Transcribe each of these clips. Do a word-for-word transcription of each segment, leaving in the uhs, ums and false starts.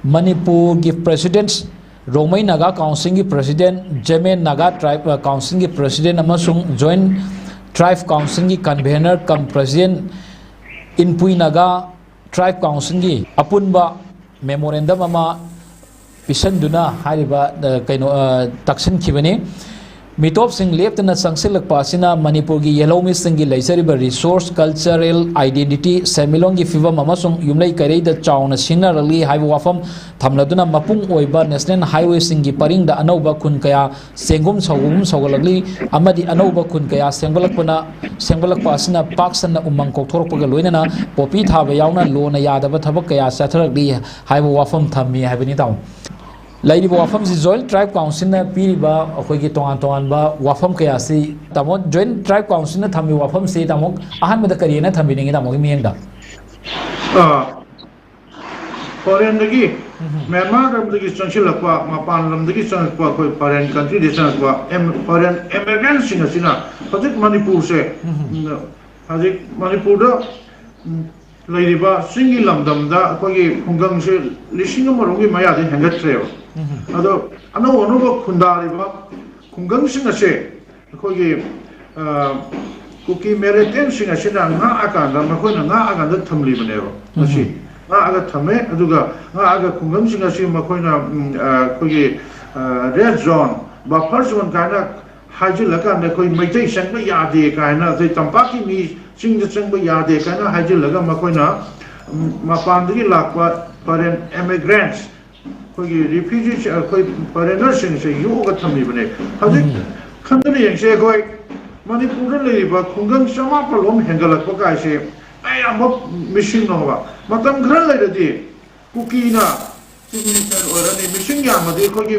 ꯃꯅꯤꯄꯨꯔꯒꯤ ꯄ꯭ꯔꯦꯁꯤꯗꯦꯟꯠ, ꯔꯣꯡꯃꯩ ꯅꯥꯒꯥ ꯀꯥꯎꯟꯁꯤꯜꯒꯤ ꯄ꯭ꯔꯦꯁꯤꯗꯦꯟꯠ, ꯖꯦꯃꯦ ꯅꯥꯒꯥ ꯇ꯭ꯔꯥꯏꯕ, ꯑ, ꯀꯥꯎꯟꯁꯤꯜꯒꯤ ꯄ꯭ꯔꯦꯁꯤꯗꯦꯟꯠ ꯑꯃꯁꯨꯡ ꯖꯣꯏꯟꯠ ꯇ꯭ꯔꯥꯏꯕ ꯀꯥꯎꯟꯁꯤꯜꯒꯤ ꯀꯟꯚꯦꯅꯔ ꯀꯝ ꯄ꯭ꯔꯦꯁꯤꯗꯦꯟꯠ, ꯏꯟꯄꯨꯏ ꯅꯥꯒꯥ ꯇ꯭ꯔꯥꯏꯕ ꯀꯥꯎꯟꯁꯤꯜꯒꯤ ꯑꯄꯨꯟꯕ ꯃꯦꯃꯣꯔꯦꯟꯗꯝ ꯑꯃ ꯄꯤꯁꯟꯗꯨꯅ ꯍꯥꯏꯔꯤꯕ, ꯑ, ꯀꯩꯅꯣ, ꯑ, ꯇꯛꯁꯤꯟꯈꯤꯕꯅꯤ꯫ ꯃꯤꯇꯣꯞꯁꯤꯡ ꯂꯦꯞꯇꯅ ꯆꯪꯁꯤꯜꯂꯛꯄ ꯑꯁꯤꯅ ꯃꯅꯤꯄꯨꯔꯒꯤ ꯌꯦꯜꯍꯧꯃꯤꯁꯤꯡꯒꯤ ꯂꯩꯖꯔꯤꯕ ꯔꯤꯁꯣꯔꯁ, ꯀꯜꯆꯔꯦꯜ ꯑꯥꯏꯗꯦꯟꯇꯤꯇꯤ, ꯁꯦꯟꯃꯤꯠꯂꯣꯟꯒꯤ ꯐꯤꯕꯝ ꯑꯃꯁꯨꯡ ꯌꯨꯝꯂꯩ ꯀꯩꯔꯩꯗ ꯆꯥꯎꯅ ꯁꯤꯡꯅꯔꯛꯂꯤ ꯍꯥꯏꯕ ꯋꯥꯐꯝ ꯊꯝꯂꯗꯨꯅ, ꯃꯄꯨꯡ ꯑꯣꯏꯕ ꯅꯦꯁꯅꯦꯜ ꯍꯥꯏꯋꯦꯁꯤꯡꯒꯤ ꯄꯔꯤꯡꯗ ꯑꯅꯧꯕ ꯈꯨꯟ ꯀꯌꯥ ꯆꯦꯡꯒꯨꯝ ꯁꯧꯒꯨꯝ ꯁꯧꯒꯠꯂꯛꯂꯤ ꯑꯃꯗꯤ ꯑꯅꯧꯕ ꯈꯨꯟ ꯀꯌꯥ ꯁꯦꯝꯒꯠꯂꯛꯄꯅ, ꯁꯦꯝꯒꯠꯂꯛꯄ ꯑꯁꯤꯅ ꯄꯥꯛ ꯁꯟꯅ ꯎꯃꯪ ꯀꯣꯛꯊꯣꯔꯛꯄꯒ ꯂꯣꯏꯅꯅ ꯄꯣꯄꯤ ꯊꯥꯕ ꯌꯥꯎꯅ ꯂꯣꯅ ꯌꯥꯗꯕ ꯊꯕꯛ ꯀꯌꯥ ꯆꯠꯊꯔꯛꯂꯤ ꯍꯥꯏꯕ ꯋꯥꯐꯝ ꯊꯝꯃꯤ ꯍꯥꯏꯕꯅꯤ, ꯇꯥꯃꯣ꯫ ꯂꯩꯔꯤꯕ ꯋꯥꯐꯝꯁꯤ ꯖꯣꯏꯟꯠ ꯇ꯭ꯔꯥꯏꯕ ꯀꯥꯎꯟꯁꯤꯜꯅ ꯄꯤꯔꯤꯕ ꯑꯩꯈꯣꯏꯒꯤ ꯇꯣꯉꯥꯟ ꯇꯣꯉꯥꯟꯕ ꯋꯥꯐꯝ ꯀꯌꯥꯁꯤ, ꯇꯥꯃꯣ, ꯖꯣꯏꯟꯠ ꯇ꯭ꯔꯥꯏꯕ ꯀꯥꯎꯟꯁꯤꯜꯅ ꯊꯝꯃꯤꯕ ꯋꯥꯐꯝꯁꯤ, ꯇꯥꯃꯣ, ꯑꯍꯥꯟꯕꯗ ꯀꯔꯤ ꯍꯥꯏꯅ ꯊꯝꯕꯤꯅꯤꯡꯉꯤ, ꯇꯥꯃꯣꯒꯤ ꯃꯤꯠꯌꯦꯡꯗ? ꯑꯥ, ꯐꯣꯔꯦꯟꯗꯒꯤ, ꯎꯝ꯫ ꯃ꯭ꯌꯥꯟꯃꯥꯔ ꯂꯝꯗꯒꯤ ꯆꯪꯁꯤꯜꯂꯛꯄ, ꯃꯄꯥꯟ ꯂꯝꯗꯒꯤ ꯆꯪꯉꯛꯄ, ꯑꯩꯈꯣꯏ ꯐꯣꯔꯦꯟ ꯀꯟꯇ꯭ꯔꯤꯗꯒꯤ ꯆꯪꯉꯛꯄ ꯑꯦꯝ-, ꯐꯣꯔꯦꯟ ꯏꯃꯤꯒ꯭ꯔꯦꯟꯁꯤꯡ ꯑꯁꯤꯅ ꯍꯧꯖꯤꯛ ꯃꯅꯤꯄꯨꯔꯁꯦ, ꯎꯝ꯫ ꯎꯝ, ꯍꯧꯖꯤꯛ ꯃꯅꯤꯄꯨꯔꯗ, ꯎꯝ, ꯂꯩꯔꯤꯕ ꯆꯤꯡꯒꯤ ꯂꯝꯗꯝꯗ ꯑꯩꯈꯣꯏꯒꯤ ꯈꯨꯡꯒꯪꯁꯦ ꯂꯤꯁꯤꯡ ꯑꯃꯔꯣꯝꯒꯤ ꯃꯌꯥꯗꯤ ꯍꯦꯟꯒꯠꯈ꯭ꯔꯦꯕ꯫ ꯎꯝ꯫ ꯑꯗꯣ ꯑꯅꯧ ꯑꯅꯧꯕ ꯈꯨꯟꯗꯥꯔꯤꯕ ꯈꯨꯡꯒꯪꯁꯤꯡ ꯑꯁꯦ ꯑꯩꯈꯣꯏꯒꯤ, ꯑ, ꯀꯨꯀꯤ ꯃꯤꯂꯤꯇꯦꯟꯁꯤꯡ ꯑꯁꯤꯅ ꯉꯥꯛꯑꯀꯥꯟꯗ, ꯃꯈꯣꯏꯅ ꯉꯥꯛꯑꯀꯥꯟꯗ ꯊꯝꯂꯤꯕꯅꯦꯕ꯫ ꯃꯁꯤ ꯎꯝ꯫ ꯉꯥꯛꯑꯒ ꯊꯝꯃꯦ, ꯑꯗꯨꯒ ꯉꯥꯛꯑꯒ ꯈꯨꯡꯒꯪꯁꯤꯡ ꯑꯁꯤ ꯃꯈꯣꯏꯅ, ꯎꯝ, ꯑ, ꯑꯩꯈꯣꯏꯒꯤ, ꯑ, ꯔꯦꯗ ꯖꯣꯟ, ꯕꯐꯔ ꯖꯣꯟ ꯀꯥꯏꯅ ꯍꯥꯏꯖꯤꯜꯂꯀꯥꯟꯗ, ꯑꯩꯈꯣꯏ ꯃꯩꯇꯩ ꯆꯪꯕ ꯌꯥꯗꯦ ꯀꯥꯏꯅ, ꯑꯩꯈꯣꯏ ꯇꯝꯄꯥꯛꯀꯤ ꯃꯤ ꯆꯤꯡꯗ ꯆꯪꯕ ꯌꯥꯗꯦ ꯀꯥꯏꯅ ꯍꯥꯏꯖꯤꯜꯂꯒ, ꯃꯈꯣꯏꯅ, ꯎꯝ, ꯃꯄꯥꯟꯗꯒꯤ ꯂꯥꯛꯄ ꯐꯣꯔꯦꯟ ꯏꯃꯤꯒ꯭ꯔꯦꯟꯠꯁ, ꯑꯩꯈꯣꯏꯒꯤ ꯔꯤꯐ꯭ꯌꯨꯖꯤꯁ, ꯑꯩꯈꯣꯏ ꯐꯣꯔꯦꯅꯔꯁꯤꯡꯁꯦ ꯌꯣꯛꯑꯒ ꯊꯝꯃꯤꯕꯅꯦ꯫ ꯍꯧꯖꯤꯛ ꯎꯝ꯫ ꯈꯟꯗꯨꯅ ꯌꯦꯡꯁꯦ, ꯑꯩꯈꯣꯏ ꯃꯅꯤꯄꯨꯔꯗ ꯂꯩꯔꯤꯕ ꯈꯨꯡꯒꯪ ꯆꯃꯥꯄꯜ ꯂꯣꯝ ꯍꯦꯟꯒꯠꯂꯛꯄ ꯀꯥꯏꯁꯦ ꯑꯌꯥꯝꯕ ꯃꯤꯁꯤꯡꯅꯣꯕ꯫ ꯃꯇꯝ ꯈꯔ ꯂꯩꯔꯗꯤ ꯀꯨꯀꯤꯅ ꯆꯤꯐ ꯃꯤꯅꯤꯁꯇꯔ ꯑꯣꯏꯔꯅꯤ, ꯃꯤꯁꯤꯡ ꯌꯥꯝꯃꯗꯤ ꯑꯩꯈꯣꯏꯒꯤ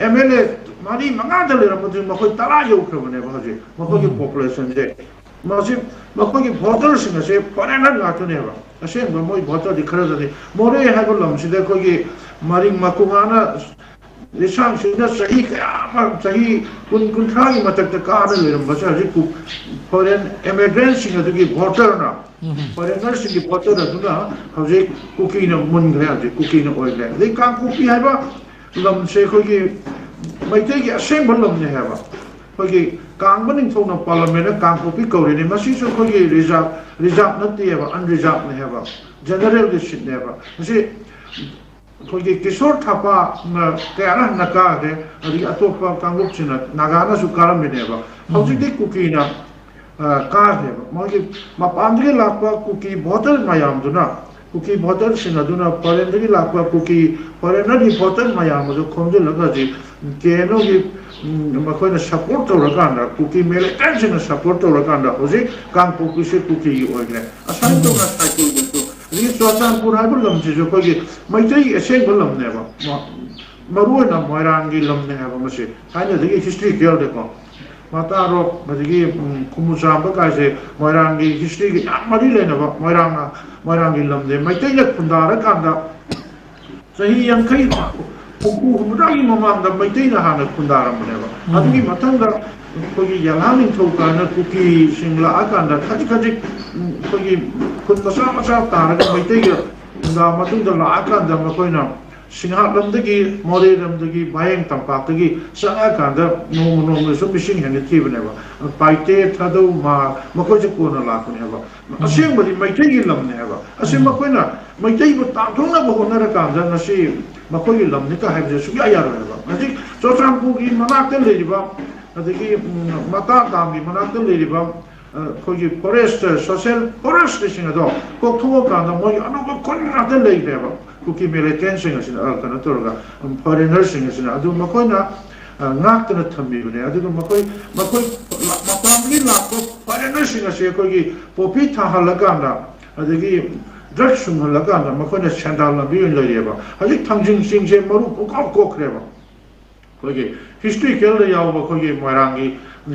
ꯑꯦꯝ ꯑꯦꯜ ꯑꯦ ꯃꯔꯤ ꯃꯉꯥꯗ ꯂꯩꯔꯝꯕꯗꯨ ꯃꯈꯣꯏ ꯇꯔꯥ ꯌꯧꯈ꯭ꯔꯕꯅꯦꯕ ꯍꯧꯖꯤꯛ, ꯃꯈꯣꯏꯒꯤ ꯎꯝ꯫ ꯄꯣꯄꯨꯂꯦꯁꯟꯁꯦ꯫ ꯃꯁꯤ ꯃꯈꯣꯏꯒꯤ ꯚꯣꯇꯔꯁꯤꯡ ꯑꯁꯦ ꯐꯣꯔꯦꯅꯔ ꯉꯥꯛꯇꯅꯦꯕ꯫ ꯑꯁꯦꯡꯕ ꯃꯣꯏ ꯚꯣꯇꯔꯗꯤ ꯈꯔꯗꯅꯤ꯫ ꯃꯣꯔꯦ ꯍꯥꯏꯕ ꯂꯝꯁꯤꯗ ꯑꯩꯈꯣꯏꯒꯤ ꯃꯔꯤꯡ ꯃꯀꯨꯉꯥꯅ ꯂꯤꯁꯥꯡꯁꯤꯠꯅ ꯆꯍꯤ ꯀꯌꯥ ꯑꯃ, ꯆꯍꯤ ꯀꯨꯟ, ꯀꯨꯟꯊ꯭ꯔꯥꯒꯤ ꯃꯊꯛꯇ ꯀꯥꯔ ꯂꯩꯔꯝꯕꯁꯦ ꯍꯧꯖꯤꯛ foreign immigrantꯁꯤꯡ ꯑꯗꯨꯒꯤ voterꯅ, foreignerꯁꯤꯡꯒꯤ voter ꯑꯗꯨꯅ ꯍꯧꯖꯤꯛ ꯀꯨꯀꯤꯅ ꯃꯨꯟꯈ꯭ꯔꯦ, ꯍꯧꯖꯤꯛ ꯀꯨꯀꯤꯅ ꯑꯣꯏꯈ꯭ꯔꯦ꯫ ꯑꯗꯩ ꯀꯥꯡꯄꯣꯛꯄꯤ ꯍꯥꯏꯕ ꯂꯝꯁꯦ ꯑꯩꯈꯣꯏꯒꯤ ꯃꯩꯇꯩꯒꯤ ꯑꯁꯦꯡꯕ ꯂꯝꯅꯦ ꯍꯥꯏꯕ꯫ ꯑꯩꯈꯣꯏꯒꯤ ꯀꯥꯡꯕ ꯅꯤꯡꯊꯧꯅ ꯄꯥꯜꯂꯝꯃꯦꯅ ꯀꯥꯡꯄꯣꯛꯄꯤ ꯀꯧꯔꯤꯅꯤ꯫ ꯃꯁꯤꯁꯨ ꯑꯩꯈꯣꯏꯒꯤ reserve, reserve ꯅꯠꯇꯦꯕ, unreservedꯅꯦ ꯍꯥꯏꯕ, generalꯒꯤ seatꯅꯦꯕ꯫ ꯃꯁꯤ ꯑꯩꯈꯣꯏꯒꯤ ꯀꯤꯁꯣꯔ ꯊꯥꯄꯥꯅ ꯀꯌꯥꯔꯛ ꯍꯟꯅ ꯀꯥꯈ꯭ꯔꯦ, ꯑꯗꯒꯤ ꯑꯇꯣꯞꯄ ꯀꯥꯡꯂꯨꯞꯁꯤꯡꯅ, ꯅꯥꯒꯥꯅꯁꯨ ꯀꯥꯔꯝꯃꯤꯅꯦꯕ꯫ ꯍꯧꯖꯤꯛꯇꯤ ꯀꯨꯀꯤꯅ, ꯑ, ꯀꯥꯈ꯭ꯔꯦꯕ꯫ ꯃꯣꯏꯒꯤ ꯃꯄꯥꯟꯗꯒꯤ ꯂꯥꯛꯄ ꯀꯨꯀꯤ voter ꯃꯌꯥꯝꯗꯨꯅ, ꯀꯨꯀꯤ voterꯁꯤꯡ ꯑꯗꯨꯅ foreignꯗꯒꯤ ꯂꯥꯛꯄ ꯀꯨꯀꯤ foreignꯒꯤ voter ꯃꯌꯥꯝ ꯑꯗꯨ ꯈꯣꯝꯖꯤꯜꯂꯒ ꯍꯧꯖꯤꯛ ꯀꯦ ꯑꯦꯟ ꯑꯣꯒꯤ, ꯎꯝ, ꯃꯈꯣꯏꯅ support ꯇꯧꯔꯀꯥꯟꯗ, ꯀꯨꯀꯤ militantꯁꯤꯡꯅ support ꯇꯧꯔꯀꯥꯟꯗ ꯍꯧꯖꯤꯛ ꯀꯥꯡꯄꯣꯛꯄꯤꯁꯦ ꯀꯨꯀꯤꯒꯤ ꯑꯣꯏꯈ꯭ꯔꯦ꯫ ꯑꯁꯥꯏ ꯇꯧꯅ ꯁꯥꯏꯀꯜꯗꯁꯨ, ꯑꯗꯒꯤ ꯆꯨꯔꯆꯥꯟꯄꯨꯔ ꯍꯥꯏꯕ ꯂꯝꯁꯤꯁꯨ ꯑꯩꯈꯣꯏꯒꯤ ꯃꯩꯇꯩꯒꯤ ꯑꯁꯦꯡꯕ ꯂꯝꯅꯦꯕ꯫ ꯃ-, ꯃꯔꯨ ꯑꯣꯏꯅ ꯃꯣꯏꯔꯥꯡꯒꯤ ꯂꯝꯅꯦ ꯍꯥꯏꯕ ꯃꯁꯤ ꯊꯥꯏꯅꯗꯒꯤ historicalꯗꯀꯣ꯫ ꯃꯇꯥꯔꯣꯛ, ꯑꯗꯒꯤ, ꯎꯝ, ꯈꯨꯃꯨꯆꯥꯝꯕ ꯀꯥꯏꯁꯦ ꯃꯣꯏꯔꯥꯡꯒꯤ historyꯒ ꯌꯥꯝ ꯃꯔꯤ ꯂꯩꯅꯕ, ꯃꯣꯏꯔꯥꯡꯅ, ꯃꯣꯏꯔꯥꯡꯒꯤ ꯂꯝꯅꯦ꯫ ꯃꯩꯇꯩꯅ ꯈꯨꯟꯗꯥꯔꯀꯥꯟꯗ ꯆꯍꯤ ꯌꯥꯡꯈꯩ, ꯍꯨꯝꯐꯨ, ꯍꯨꯝꯐꯨꯇꯔꯥꯒꯤ ꯃꯃꯥꯡꯗ ꯃꯩꯇꯩꯅ ꯍꯥꯟꯅ ꯈꯨꯟꯗꯥꯔꯝꯕꯅꯦꯕ꯫ ꯑꯗꯨꯒꯤ ꯃꯊꯪꯗ ꯑꯩꯈꯣꯏꯒꯤ ꯌꯦꯜꯍꯥꯡ ꯅꯤꯡꯊꯧ ꯀꯥꯏꯅ ꯀꯨꯀꯤꯁꯤꯡ ꯂꯥꯛꯑꯀꯥꯟꯗ ꯈꯖꯤꯛ ꯈꯖꯤꯛ, ꯎꯝ, ꯑꯩꯈꯣꯏꯒꯤ ꯈꯨꯟ ꯃꯆꯥ ꯃꯆꯥ ꯇꯥꯔꯒ ꯃꯩꯇꯩꯒ ꯈꯨꯟꯗꯥ ꯃꯇꯨꯡꯗ ꯂꯥꯛꯑꯀꯥꯟꯗ ꯃꯈꯣꯏꯅ ꯁꯤꯡꯍꯥꯠꯂꯝꯗꯒꯤ, ꯃꯣꯔꯦꯔꯝꯗꯒꯤ, ꯚꯥꯌꯦꯡ ꯇꯝꯄꯥꯛꯇꯒꯤ ꯆꯪꯉꯛꯑꯀꯥꯟꯗ ꯅꯣꯡꯃ ꯅꯣꯡꯃꯗ ꯁꯨꯝ ꯃꯤꯁꯤꯡ ꯍꯦꯟꯒꯠꯈꯤꯕꯅꯦꯕ꯫ ꯄꯥꯏꯇꯦ, ꯊꯥꯗꯧ, ꯃꯥ, ꯃꯈꯣꯏꯁꯦ ꯀꯣꯟꯅ ꯂꯥꯛꯄꯅꯦꯕ꯫ ꯑꯁꯦꯡꯕꯗꯤ ꯃꯩꯇꯩꯒꯤ ꯂꯝꯅꯦ ꯍꯥꯏꯕ꯫ ꯑꯁꯤ ꯃꯈꯣꯏꯅ ꯃꯩꯇꯩꯕꯨ ꯇꯥꯟꯊꯣꯛꯅꯕ ꯍꯣꯠꯅꯔꯀꯥꯟꯗ ꯉꯁꯤ ꯃꯈꯣꯏꯒꯤ ꯂꯝꯅꯤ ꯀ ꯍꯥꯏꯕꯁꯦ ꯁꯨꯡꯌꯥ ꯌꯥꯔꯣꯏ ꯍꯥꯏꯕ꯫ ꯍꯧꯖꯤꯛ ꯆꯨꯔꯆꯥꯟꯄꯨꯔꯒꯤ ꯃꯅꯥꯛꯇ ꯂꯩꯔꯤꯕ, ꯑꯗꯒꯤ, ꯎꯝ, ꯃꯇꯥ ꯗꯥꯝꯒꯤ ꯃꯅꯥꯛꯇ ꯂꯩꯔꯤꯕ, ꯑ, ꯑꯩꯈꯣꯏꯒꯤ forest, social forestꯁꯤꯡ ꯑꯗꯣ ꯀꯣꯛꯊꯣꯛꯑꯀꯥꯟꯗ ꯃꯣꯏꯒꯤ ꯑꯅꯧꯕ ꯈꯨꯟ ꯉꯥꯛꯇ ꯂꯩꯈ꯭ꯔꯦꯕ꯫ ꯀꯨꯀꯤ militantꯁꯤꯡ ꯑꯁꯤꯅ, ꯑ, ꯀꯩꯅꯣ ꯇꯧꯔꯒ, ꯎꯝ, foreignerꯁꯤꯡ ꯑꯁꯤꯅ꯫ ꯑꯗꯨ ꯃꯈꯣꯏꯅ, ꯑ, ꯉꯥꯛꯇꯅ ꯊꯝꯕꯤꯕꯅꯦ꯫ ꯑꯗꯨꯒ ꯃꯈꯣꯏ, ꯃꯈꯣꯏ ꯃꯄꯥꯟꯗꯒꯤ ꯂꯥꯛꯄ foreignerꯁꯤꯡ ꯑꯁꯤ ꯑꯩꯈꯣꯏꯒꯤ poppy ꯊꯥꯍꯜꯂꯀꯥꯟꯗ, ꯑꯗꯒꯤ drug ꯁꯨꯡꯍꯜꯂꯀꯥꯟꯗ ꯃꯈꯣꯏꯅ ꯁꯦꯟꯗꯥꯟ ꯂꯝꯕꯤ ꯑꯣꯏꯅ ꯂꯩꯔꯦꯕ꯫ ꯍꯧꯖꯤꯛ ꯊꯥꯡꯖꯤꯡ ꯆꯤꯡꯁꯦ ꯃꯔꯨ ꯄꯨꯡꯀꯣꯛ ꯀꯣꯛꯈ꯭ꯔꯦꯕ꯫ ꯑꯩꯈꯣꯏꯒꯤ historicalꯗ ꯌꯥꯎꯕ ꯑꯩꯈꯣꯏꯒꯤ ꯃꯣꯏꯔꯥꯡꯒꯤ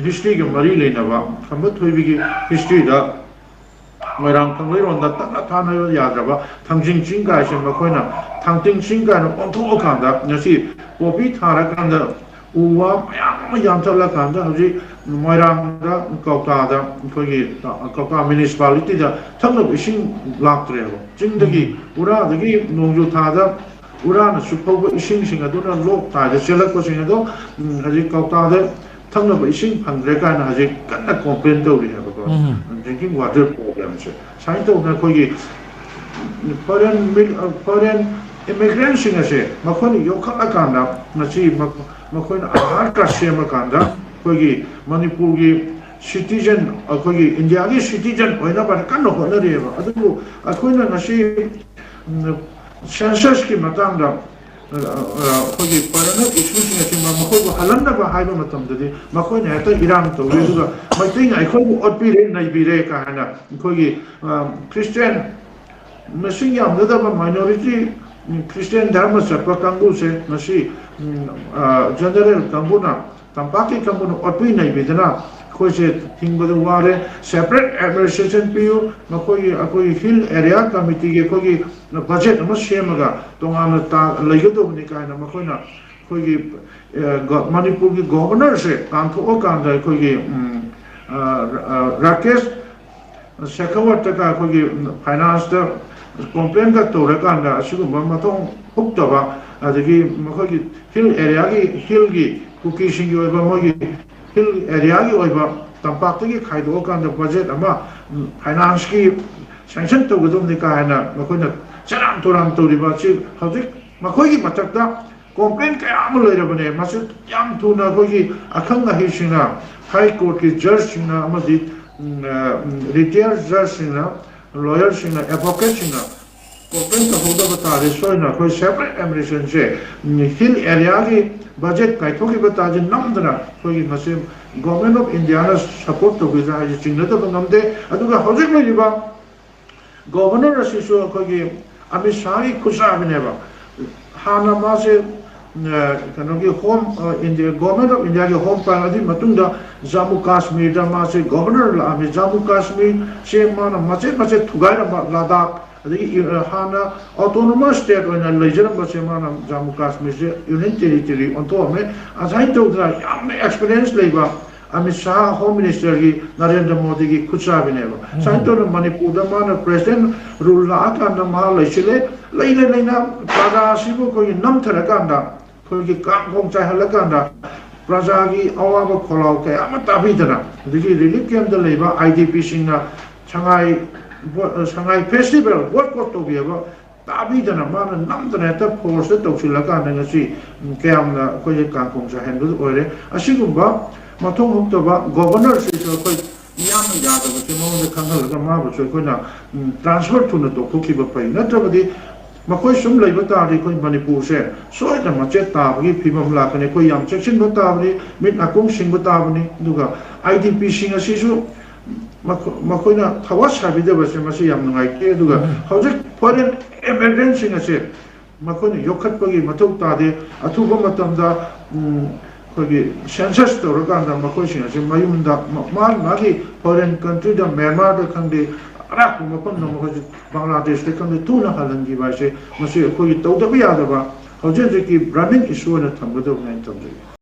historyꯒ ꯃꯔꯤ ꯂꯩꯅꯕ ꯈꯝꯕ ꯊꯣꯏꯕꯤꯒꯤ historyꯗ ꯃꯣꯏꯔꯥꯡ ꯊꯥꯡꯃꯩꯕꯟꯗ ꯇꯠꯅ ꯊꯥꯅꯕ ꯌꯥꯗ꯭ꯔꯕ ꯊꯥꯡꯖꯤꯡ ꯆꯤꯡ ꯀꯥꯏꯁꯦ ꯃꯈꯣꯏꯅ ꯊꯥꯡꯇꯤꯡ ꯆꯤꯡ ꯀꯥꯏꯅ ꯑꯣꯟꯊꯣꯛꯑꯀꯥꯟꯗ ꯉꯁꯤ ꯄꯣꯄꯤ ꯊꯥꯔꯀꯥꯟꯗ ꯎ ꯋꯥ ꯃꯌꯥꯝ ꯑꯃ ꯌꯥꯟꯊꯠꯂꯀꯥꯟꯗ ꯍꯧꯖꯤꯛ ꯃꯣꯏꯔꯥꯡꯗ, ꯀꯧꯇꯥꯗ, ꯑꯩꯈꯣꯏꯒꯤ ꯀꯧꯇꯥ ꯃ꯭ꯌꯨꯅꯤꯁꯤꯄꯥꯂꯤꯇꯤꯗ ꯊꯛꯅꯕ ꯏꯁꯤꯡ ꯂꯥꯛꯇ꯭ꯔꯦꯕ꯫ ꯆꯤꯡꯗꯒꯤ ꯎꯔꯥꯗꯒꯤ ꯅꯣꯡꯖꯨ ꯊꯥꯗ ꯎꯔꯥꯅ ꯆꯨꯞꯍꯧꯕ ꯏꯁꯤꯡꯁꯤꯡ ꯑꯗꯨꯅ ꯂꯣꯛ ꯊꯥꯗ ꯆꯦꯜꯂꯛꯄꯁꯤꯡ ꯑꯗꯣ, ꯎꯝ, ꯍꯧꯖꯤꯛ ꯀꯧꯇꯥꯗ ꯊꯛꯅꯕ ꯏꯁꯤꯡ ꯐꯪꯗ꯭ꯔꯦ ꯀꯥꯏꯅ ꯍꯧꯖꯤꯛ ꯀꯟꯅ ꯀꯣꯝꯄ꯭ꯂꯦꯟ ꯇꯧꯔꯤ ꯍꯥꯏꯕꯀꯣ꯫ ꯎꯝ꯫ Drinking water problemꯁꯦ ꯁꯨꯃꯥꯏꯅ ꯇꯧꯗꯅ ꯑꯩꯈꯣꯏꯒꯤ ꯐꯣꯔꯦꯟ ꯃꯤ-, ꯐꯣꯔꯦꯟ ꯏꯃꯤꯒ꯭ꯔꯦꯟꯁꯤꯡ ꯑꯁꯦ ꯃꯈꯣꯏꯅ ꯌꯣꯛꯈꯠꯂꯀꯥꯟꯗ ꯉꯁꯤ ꯃꯈꯣꯏꯅ ꯑꯙꯥꯔ ꯀꯥꯔꯗ ꯁꯦꯝꯃꯀꯥꯟꯗ ꯑꯩꯈꯣꯏꯒꯤ ꯃꯅꯤꯄꯨꯔꯒꯤ ꯁꯤꯇꯤꯖꯟ, ꯑꯩꯈꯣꯏꯒꯤ ꯏꯟꯗꯤꯌꯥꯒꯤ ꯁꯤꯇꯤꯖꯟ ꯑꯣꯏꯅꯕ ꯀꯟꯅ ꯍꯣꯠꯅꯔꯤꯑꯕ꯫ ꯑꯗꯨꯕꯨ ꯑꯩꯈꯣꯏꯅ ꯉꯁꯤ, ꯎꯝ, ꯁꯦꯟꯁꯁꯀꯤ ꯃꯇꯥꯡꯗ, ꯑ, ꯑ, ꯑꯩꯈꯣꯏꯒꯤ ꯐꯣꯔꯦꯅꯔ ꯏꯁꯨꯁꯤꯡ ꯑꯁꯤ ꯃꯈꯣꯏꯕꯨ ꯍꯜꯍꯟꯅꯕ ꯍꯥꯏꯕ ꯃꯇꯝꯗꯗꯤ ꯃꯈꯣꯏꯅ ꯍꯦꯛꯇ ꯏꯔꯥꯡ ꯇꯧꯏ, ꯑꯗꯨꯒ ꯃꯩꯇꯩꯅ ꯑꯩꯈꯣꯏꯕꯨ ꯑꯣꯠꯄꯤꯔꯦ, ꯅꯩꯕꯤꯔꯦ ꯀꯥ ꯍꯥꯏꯅ ꯑꯩꯈꯣꯏꯒꯤ, ꯑ, ꯈ꯭ꯔꯤꯁꯇꯤꯌꯥꯟ ꯃꯁꯤꯡ ꯌꯥꯝꯖꯗꯕ ꯃꯥꯏꯅꯣꯔꯤꯇꯤ, ꯎꯝ, ꯈ꯭ꯔꯤꯁꯇꯤꯌꯥꯟ ꯙꯔꯃ ꯆꯠꯄ ꯀꯥꯡꯕꯨꯁꯦ ꯉꯁꯤ, ꯎꯝ, ꯑ, ꯖꯦꯅꯔꯦꯜ ꯀꯥꯡꯕꯨꯅ, ꯇꯝꯄꯥꯛꯀꯤ ꯀꯥꯡꯕꯨꯅ ꯑꯣꯠꯄꯤ ꯅꯩꯕꯤꯗꯅ ꯑꯩꯈꯣꯏꯁꯦ ꯍꯤꯡꯕꯗ ꯋꯥꯔꯦ, ꯁꯦꯄꯔꯦꯠ ꯑꯦꯗꯃꯤꯅꯤꯁꯇ꯭ꯔꯦꯁꯟ ꯄꯤꯌꯨ, ꯃꯈꯣꯏꯒꯤ, ꯑꯩꯈꯣꯏꯒꯤ ꯍꯤꯜ ꯑꯦꯔꯤꯌꯥ ꯀꯃꯤꯇꯤꯒꯤ ꯑꯩꯈꯣꯏꯒꯤ ꯕꯖꯦꯠ ꯑꯃ ꯁꯦꯝꯃꯒ ꯇꯣꯉꯥꯟꯅ ꯇꯥ-, ꯂꯩꯒꯗꯧꯕꯅꯤ ꯀꯥꯏꯅ ꯃꯈꯣꯏꯅ ꯑꯩꯈꯣꯏꯒꯤ, ꯑ, ꯒ-, ꯃꯅꯤꯄꯨꯔꯒꯤ ꯒꯣꯚꯔꯅꯔꯁꯦ ꯇꯥꯟꯊꯣꯛꯑꯀꯥꯟꯗ ꯑꯩꯈꯣꯏꯒꯤ, ꯎꯝ, ꯑ, ꯑ, ꯔꯥꯀꯦꯁ ꯁꯦꯈꯥꯋꯠꯇꯒ ꯑꯩꯈꯣꯏꯒꯤ ꯐꯥꯏꯅꯥꯟꯁꯇ ꯀꯣꯝꯄ꯭ꯂꯦꯟꯒ ꯇꯧꯔꯀꯥꯟꯗ ꯑꯁꯤꯒꯨꯝꯕ ꯃꯊꯣꯡ ꯍꯨꯛꯇꯕ, ꯑꯗꯒꯤ ꯃꯈꯣꯏꯒꯤ ꯍꯤꯜ ꯑꯦꯔꯤꯌꯥꯒꯤ, ꯍꯤꯜꯒꯤ ꯀꯨꯀꯤꯁꯤꯡꯒꯤ ꯑꯣꯏꯕ ꯃꯣꯏꯒꯤ ꯍꯤꯜ ꯑꯦꯔꯤꯌꯥꯒꯤ ꯑꯣꯏꯕ ꯇꯝꯄꯥꯛꯇꯒꯤ ꯈꯥꯏꯗꯣꯛꯑꯀꯥꯟꯗ ꯕꯖꯦꯠ ꯑꯃ, ꯎꯝ, ꯐꯥꯏꯅꯥꯟꯁꯀꯤ ꯁꯦꯡꯁꯟ ꯇꯧꯒꯗꯕꯅꯤ ꯀꯥ ꯍꯥꯏꯅ ꯃꯈꯣꯏꯅ ꯆꯔꯥꯡ ꯇꯨꯔꯥꯟ ꯇꯧꯔꯤꯕ ꯑꯁꯤ ꯍꯧꯖꯤꯛ ꯃꯈꯣꯏꯒꯤ ꯃꯊꯛꯇ ꯀꯣꯝꯄ꯭ꯂꯦꯟ ꯀꯌꯥ ꯑꯃ ꯂꯩꯔꯕꯅꯦ꯫ ꯃꯁꯤ ꯌꯥꯝ ꯊꯨꯅ ꯑꯩꯈꯣꯏꯒꯤ ꯑꯈꯪ ꯑꯍꯩꯁꯤꯡꯅ, ꯍꯥꯏ ꯀꯣꯔꯠꯀꯤ ꯖꯖꯁꯤꯡꯅ ꯑꯃꯗꯤ, ꯎꯝ, ꯑ, ꯎꯝ, ꯔꯤꯇꯥꯌꯔ ꯖꯖꯁꯤꯡꯅ, ꯂꯣꯌꯔꯁꯤꯡꯅ, ꯑꯦꯗꯚꯣꯀꯦꯠꯁꯤꯡꯅ ꯀꯣꯝꯄ꯭ꯂꯦꯟ ꯇꯧꯍꯧꯗꯕ ꯇꯥꯔꯗꯤ ꯁꯣꯏꯗꯅ ꯑꯩꯈꯣꯏ ꯁꯦꯄꯔꯦꯠ ꯑꯦꯗꯃꯤꯅꯤꯁꯇ꯭ꯔꯦꯁꯟꯁꯦ, ꯎꯝ, ꯍꯤꯜ ꯑꯦꯔꯤꯌꯥꯒꯤ ꯕꯖꯦꯠ ꯀꯥꯏꯊꯣꯛꯈꯤꯕ ꯇꯥꯔꯗꯤ ꯅꯝꯗꯅ ꯑꯩꯈꯣꯏꯒꯤ ꯃꯁꯤ ꯒꯣꯚꯔꯟꯃꯦꯟ ꯑꯣꯐ ꯏꯟꯗꯤꯌꯥꯅ ꯁꯄꯣꯔꯠ ꯇꯧꯒꯗ꯭ꯔꯥ ꯍꯥꯏꯁꯦ ꯆꯤꯡꯅꯗꯕ ꯉꯝꯗꯦ꯫ ꯑꯗꯨꯒ ꯍꯧꯖꯤꯛ ꯂꯩꯔꯤꯕ ꯒꯣꯚꯔꯅꯔ ꯑꯁꯤꯁꯨ ꯑꯩꯈꯣꯏꯒꯤ ꯑꯃꯤꯠ ꯁꯥꯍꯒꯤ ꯈꯨꯠꯁꯥꯕꯅꯦꯕ꯫ ꯍꯥꯟꯅ ꯃꯥꯁꯦ ꯑ, ꯀꯩꯅꯣꯒꯤ ꯍꯣꯝ, ꯑ, ꯏꯟꯗꯤꯌꯥ, ꯒꯣꯔꯃꯦꯟ ꯑꯣꯐ ꯏꯟꯗꯤꯌꯥꯒꯤ ꯍꯣꯝ ꯄꯥꯏꯔꯛꯑꯗꯤ ꯃꯇꯨꯡꯗ ꯖꯥꯃꯨ ꯀꯥꯁꯃꯤꯔꯗ ꯃꯥꯁꯦ ꯒꯣꯕꯔꯅꯔ ꯂꯥꯛꯑꯝꯃꯤ꯫ ꯖꯥꯃꯨ ꯀꯥꯁꯃꯤꯔꯁꯦ ꯃꯥꯅ ꯃꯆꯦꯠ ꯃꯆꯦꯠ ꯊꯨꯒꯥꯏꯔꯝꯕ ꯂꯥꯗꯥꯛ, ꯑꯗꯒꯤ ꯏ-, ꯑ, ꯍꯥꯟꯅ ꯑꯣꯇꯣꯅꯣꯃꯁ ꯁ꯭ꯇꯦꯠ ꯑꯣꯏꯅ ꯂꯩꯖꯔꯝꯕꯁꯦ ꯃꯥꯅ ꯖꯥꯃꯨ ꯀꯥꯁꯃꯤꯔꯁꯦ ꯌꯨꯅꯤꯌꯟ ꯇꯦꯔꯤꯇꯣꯔꯤ ꯑꯣꯟꯊꯣꯛꯑꯝꯃꯦ꯫ ꯑꯁꯨꯃꯥꯏꯅ ꯇꯧꯗꯅ ꯌꯥꯝꯅ ꯑꯦꯛꯁꯄꯤꯔꯤꯌꯦꯟꯁ ꯂꯩꯕ ꯑꯃꯤꯠ ꯁꯥꯍ ꯍꯣꯝ ꯃꯤꯅꯤꯁꯇꯔꯒꯤ ꯅꯔꯦꯟꯗ꯭ꯔ ꯃꯣꯗꯤꯒꯤ ꯈꯨꯠꯁꯥꯕꯤꯅꯦꯕ꯫ ꯁꯨꯃꯥꯏꯅ ꯇꯧꯗꯅ ꯃꯅꯤꯄꯨꯔꯗ ꯃꯥꯅ ꯄ꯭ꯔꯦꯁꯤꯗꯦꯟ ꯔꯨꯜ ꯂꯥꯛꯑꯀꯥꯟꯗ ꯃꯥ ꯂꯩꯁꯤꯜꯂꯦ꯫ ꯂꯩꯅ ꯂꯩꯅ ꯄ꯭ꯔꯖꯥ ꯑꯁꯤꯕꯨ ꯑꯩꯈꯣꯏꯒꯤ ꯅꯝꯊꯔꯀꯥꯟꯗ, ꯑꯩꯈꯣꯏꯒꯤ ꯀꯥꯡꯈꯣꯡ ꯆꯥꯏꯍꯜꯂꯀꯥꯟꯗ ꯄ꯭ꯔꯖꯥꯒꯤ ꯑꯋꯥꯕ ꯈꯣꯜꯂꯥꯎ ꯀꯌꯥ ꯑꯃ ꯇꯥꯕꯤꯗꯅ, ꯑꯗꯒꯤ ꯔꯤꯂꯤꯐ ꯀꯦꯝꯞꯇ ꯂꯩꯕ ꯑꯥꯏ ꯗꯤ ꯄꯤꯁꯤꯡꯅ ꯁꯉꯥꯏ ꯕꯣ-, ꯁꯉꯥꯏ ꯐꯦꯁꯇꯤꯚꯦꯜ ꯕꯣꯏꯀꯣꯠ ꯇꯧꯕꯤꯕ ꯇꯥꯕꯤꯗꯅ ꯃꯥꯅ ꯅꯝꯗꯅ ꯍꯦꯛꯇ ꯐꯣꯔꯁꯇ ꯇꯧꯁꯤꯜꯂꯀꯥꯟꯗ ꯉꯁꯤ, ꯎꯝ, ꯀꯌꯥꯝꯅ ꯑꯩꯈꯣꯏꯒꯤ ꯀꯥꯡꯈꯣꯡ ꯆꯥꯏꯍꯟꯕꯗꯨ ꯑꯣꯏꯔꯦ꯫ ꯑꯁꯤꯒꯨꯝꯕ ꯃꯊꯣꯡ ꯍꯨꯛꯇꯕ ꯒꯣꯕꯔꯅꯔꯁꯤꯁꯨ ꯑꯩꯈꯣꯏ ꯃꯤꯌꯥꯝꯅ ꯌꯥꯗꯕꯁꯦ ꯃꯉꯣꯟꯗ ꯈꯪꯍꯜꯂꯒ ꯃꯥꯕꯨꯁꯨ ꯑꯩꯈꯣꯏꯅ, ꯎꯝ, ꯇ꯭ꯔꯥꯟꯁꯐꯔ ꯊꯨꯅ ꯇꯧꯊꯣꯛꯈꯤꯕ ꯐꯩ꯫ ꯅꯠꯇ꯭ꯔꯕꯗꯤ ꯃꯈꯣꯏ ꯁꯨꯝ ꯂꯩꯕ ꯇꯥꯔꯗꯤ ꯑꯩꯈꯣꯏ ꯃꯅꯤꯄꯨꯔꯁꯦ ꯁꯣꯏꯗꯅ ꯃꯆꯦꯠ ꯇꯥꯕꯒꯤ ꯐꯤꯕꯝ ꯂꯥꯛꯀꯅꯤ꯫ ꯑꯩꯈꯣꯏ ꯌꯥꯝ ꯆꯦꯛꯁꯤꯟꯕ ꯇꯥꯕꯅꯤ, ꯃꯤꯠ ꯅꯥꯀꯣꯡ ꯁꯤꯡꯕ ꯇꯥꯕꯅꯤ꯫ ꯑꯗꯨꯒ ꯑꯥꯏ ꯗꯤ ꯄꯤꯁꯤꯡ ꯑꯁꯤꯁꯨ ꯃꯈꯣ-, ꯃꯈꯣꯏꯅ ꯊꯋꯥ ꯁꯥꯕꯤꯗꯕꯁꯦ ꯃꯁꯤ ꯌꯥꯝ ꯅꯨꯡꯉꯥꯏꯇꯦ꯫ ꯑꯗꯨꯒ ꯍꯧꯖꯤꯛ ꯐꯣꯔꯦꯟ ꯏꯃꯤꯒ꯭ꯔꯦꯟꯁꯤꯡ ꯑꯁꯦ ꯃꯈꯣꯏꯅ ꯌꯣꯛꯈꯠꯄꯒꯤ ꯃꯊꯧ ꯇꯥꯗꯦ꯫ ꯑꯊꯨꯕ ꯃꯇꯝꯗ, ꯎꯝ, ꯑꯩꯈꯣꯏꯒꯤ ꯁꯦꯟꯁꯁ ꯇꯧꯔꯀꯥꯟꯗ ꯃꯈꯣꯏꯁꯤꯡ ꯑꯁꯤ ꯃꯌꯨꯝꯗ ꯃ-, ꯃꯥꯒꯤ ꯃꯥꯒꯤ ꯐꯣꯔꯦꯟ ꯀꯟꯇ꯭ꯔꯤꯗ, ꯃ꯭ꯌꯥꯟꯃꯥꯔꯗ ꯈꯪꯗꯦ, ꯑꯔꯥꯞꯄ ꯃꯐꯝꯗ ꯃꯈꯣꯏꯁꯤ ꯕꯪꯒ꯭ꯂꯥꯗꯦꯁꯇ ꯈꯪꯗꯦ ꯊꯨꯅ ꯍꯜꯍꯟꯈꯤꯕ ꯍꯥꯏꯁꯦ ꯃꯁꯤ ꯑꯩꯈꯣꯏꯒꯤ ꯇꯧꯗꯕ ꯌꯥꯗꯕ ꯍꯧꯖꯤꯛ ꯍꯧꯖꯤꯛꯀꯤ ꯕꯔꯅꯤꯡ ꯏꯁꯨ ꯑꯣꯏꯅ ꯊꯝꯒꯗꯕꯅꯤ ꯍꯥꯏꯅ ꯊꯝꯖꯒꯦ꯫